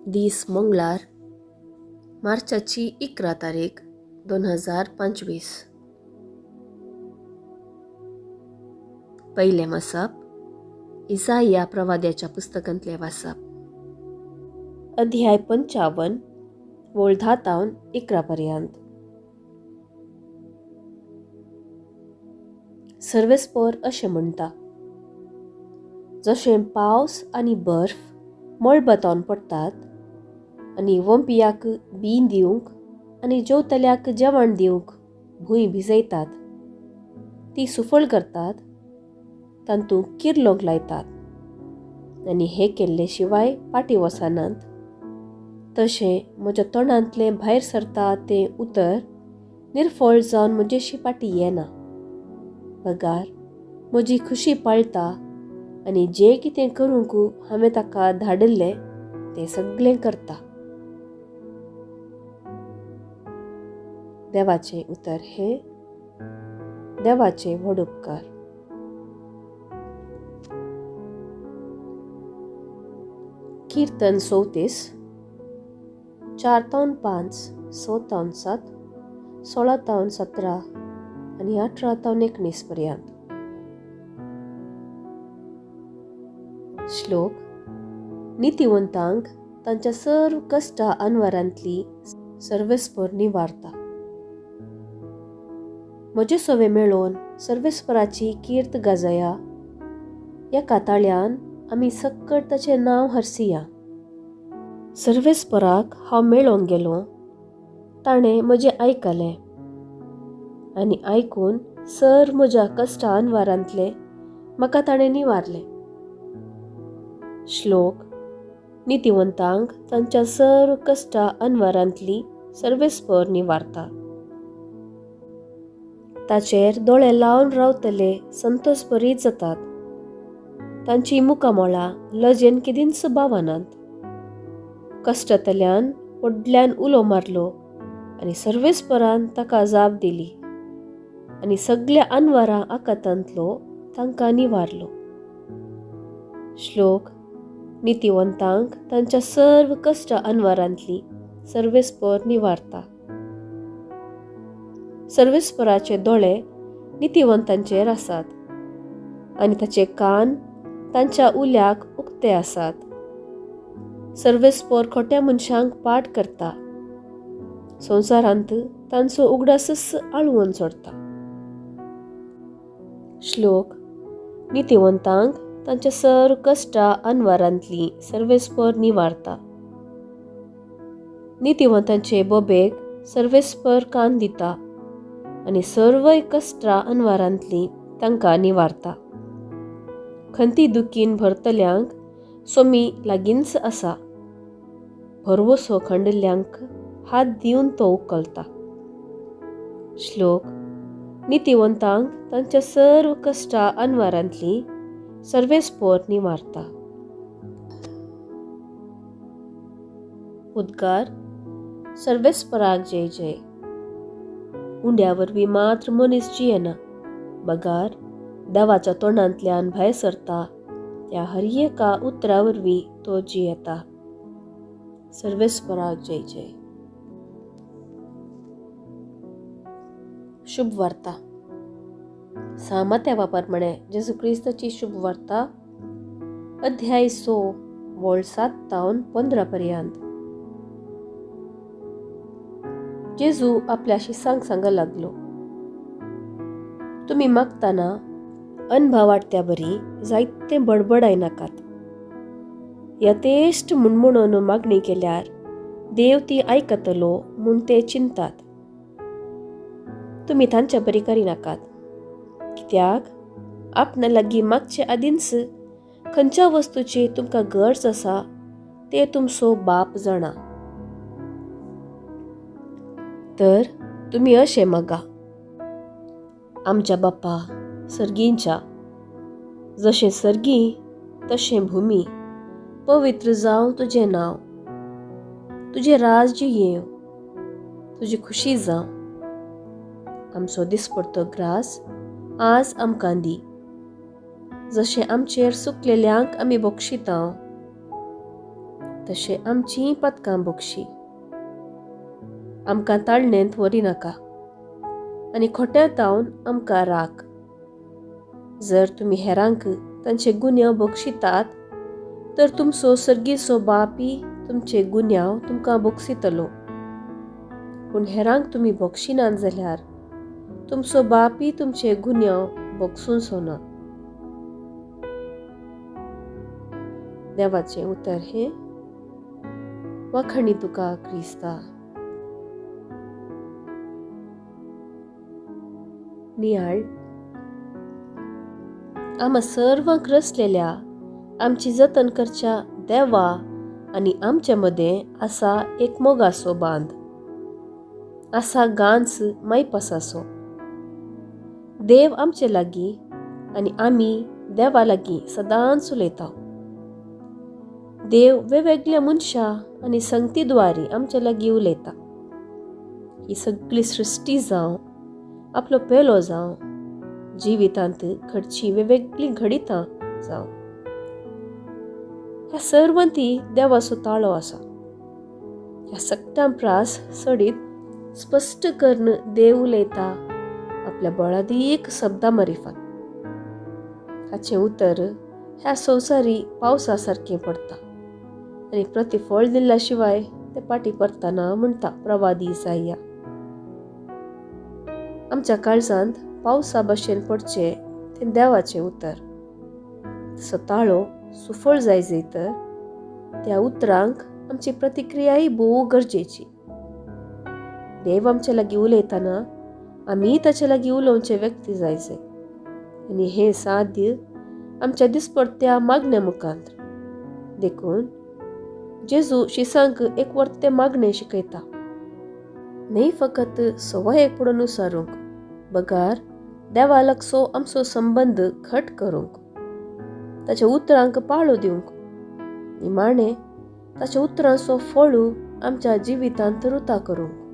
दीस मंगळार, मार्चाची 11 तारीख 2025. पयलें वाचप इसाया प्रवाद्याच्या पुस्तकांतलें वाचप, अध्याय 55 वळ 10 तावन 11 पर्यंत. सर्वेस्पर अशें म्हणटा, जशें पावस आनी बर्फ मळबांतावन पडटात आनी वंपियाक बीं दिवंक आनी जेवतल्याक जेवण दिवंक भूंय भिजयतात, ती सुफळ करतात, तांतूं किर्लोंक लायतात आनी हे केल्ले शिवाय पाटी वचनात, तशें म्हज्या तोंडांतलें भायर सरता तें उतर निर्फळ जावन म्हजेशी पाटी येना, बगार म्हजी खुशी पाळटा आनी जें कितें करूंक हांवें ताका धाडिल्लें तें सगळें करता. देवाचें उतर हें देवाचें व्हड उपकार. कीर्तन 34, 4 5, 6 7, 16 17 आनी 18 19 पर्यंत. श्लोक. नितिवंतांक तांच्या सर्व कश्टा अनवरांतली सर्वेस्पर निवारता. म्हजे सवे मेळोवन सर्वेस्पराची कीर्त गाजया, एका ताळ्यान आमी सक्कड ताचें नांव हरसिया. सर्वेस्पराक हांव मेळोंक गेलो, ताणें म्हजें आयकलें आनी आयकून सर्व म्हज्या कश्टा अनवारांतले म्हाका ताणें निवारलें. श्लोक. नितिवंतांक तांच्या सर्व कश्टा अनवारांतली सर्वेस्पर निवारता. ताचेर दोळे लावन रावतले संतोष बरीत जातात, तांची मुखामळां लजेन केदींच बावनात. कश्टांतल्यान व्हडल्यान उलो मारलो आनी सर्वेस्परान ताका जाप दिली आनी सगल्या अनवरां आकातांतलो तांकां निवारलो. श्लोक. नितिवंतांक तांच्या सर्व कश्ट अनवरांतली सर्वेस्पर निवारता. सर्वेस्पराचे दोळे नितिवंतांचेर आसात आनी ताचे कान तांच्या उल्याक उक्ते आसात. सर्वेस्पर खोट्या मनशांक पाठ करता, संवसारांत तांचो उगडासच आळवून सोडता. श्लोक. नितिवंतांक तांच्या सर्व कश्टा अनवारांतली सर्वेस्पर निवारता. नितिवंतांचे बोबेक सर्वेस्पर कान दिता आनी सर्वय कश्टा अनवारांतली तांकां निवारता. खंती दुखीन भरतल्यांक सोमी लागींच आसा, भरवसो खंडिल्ल्यांक हात दिवन तो उखलता. श्लोक. नितिवंतांक तांच्या सर्व कश्टा अनवारांतली सर्वेस्पर निवारता. उद्गार. सर्वेस्पराक जय जय. उंड्या वरवीं मात्र मनीस जियेना, बगार देवाच्या तोंडांतल्यान भायर सरता त्या हर एका उतरा वरवीं तो जियेता. सर्वेस्पराक जय जय. शुभ वार्ता. सामात्या प्रमाणे जेजू क्रिस्ताची शुभ वार्ता, अध्याय 6 वळ 7 तावन 15 पर्यंत. जेजू आपल्या शिसांक सांग लागलो, तुमी मागताना अनभाव वाडत्या बरी जायते बडबडाय नाकात. यथेश्ट म्हणून मागणी केल्यार देव ती आयकतलो म्हूण ते चिंतात. तुमी तांच्या बरी करिनाकात, कित्याक आपणा लागीं मागचे आदींच खंयच्या वस्तूची तुमकां गरज आसा ते तुमचो बाप जाणा. तर तुमी अशें मागा, आमच्या बापा सर्गींच्या, जशें सर्गी तशें भुमी, पवित्र जावं तुजें नांव, तुजें राज्य येवं, तुजी खुशी जावं. आमचो दिसपडतो ग्रास आज आमकां दी, जशें आमचेर सुकलेल्यांक आमी बक्षितांव तशें आमचीं पदकां भोगशी. आमकां ताळणेंत व्हरिनाका आनी खोट्या तावन आमकां राख. जर तुमी हेरांक तांचे गुन्यांव बक्षितात तर तुमचो सर्गीचो बापी तुमचे गुन्यांव तुमकां बक्षितलो. पूण हेरांक तुमी बक्षिनात जाल्यार तुमचो बापी तुमचे गुन्यांव बक्षूंचो ना. देवाचें उतर हें. वाखणी तुका क्रिस्ता. नियाळ. आमा सर्वांक रचलेल्या आमची जतन करच्या देवा आनी आमचे मदें आसा एक मोगाचो बांद, आसा गांच मायपासाचो. देव आमचे लागीं आनी आमी देवा लागीं सदांच उलयता. देव वेगवेगळ्या मनशां आनी संगती द्वारी आमचे लागीं उलयता. ही सगळी सृश्टी जावं, आपलो पेलो जावं, जिवितांत घडची वेगवेगळीं घडितां जावं, ह्या सर्वंती देवाचो ताळो आसा. ह्या सगळ्यां प्रास चडीत स्पश्ट करून देव उलयता आपल्या बळादीक शब्दां मारिफात. हाचें उतर ह्या संवसारी पावसा सारकें पडटा आनी प्रतिफळ दिल्ल्या शिवाय ते पाटी परतना म्हणटा प्रवादी इसाया. आमच्या काळजांत पावसा भशेन पडचें तें देवाचें उतर. तसो ताळो सुफळ जाय जाय तर त्या उतरांक आमची प्रतिक्रियाय भोव गरजेची. देव आमच्या लागीं उलयतना आमी ताचे लागीं उलोवचे व्यक्ती जाय जाय आनी हें साध्य आमच्या दिसपडत्या मागण्या मुखांत. देखून जेजू शिसांक एक वर्ते मागणें शिकयता, न्हय फकत सवयेक पडून उसारूंक, बगार देवा लागसो आमचो संबंद घट करूंक, ताच्या उतरांक पाळो दिवंक, निमाणें ताच्या उतरांचो फळू आमच्या जिवितांत रुता करूंक.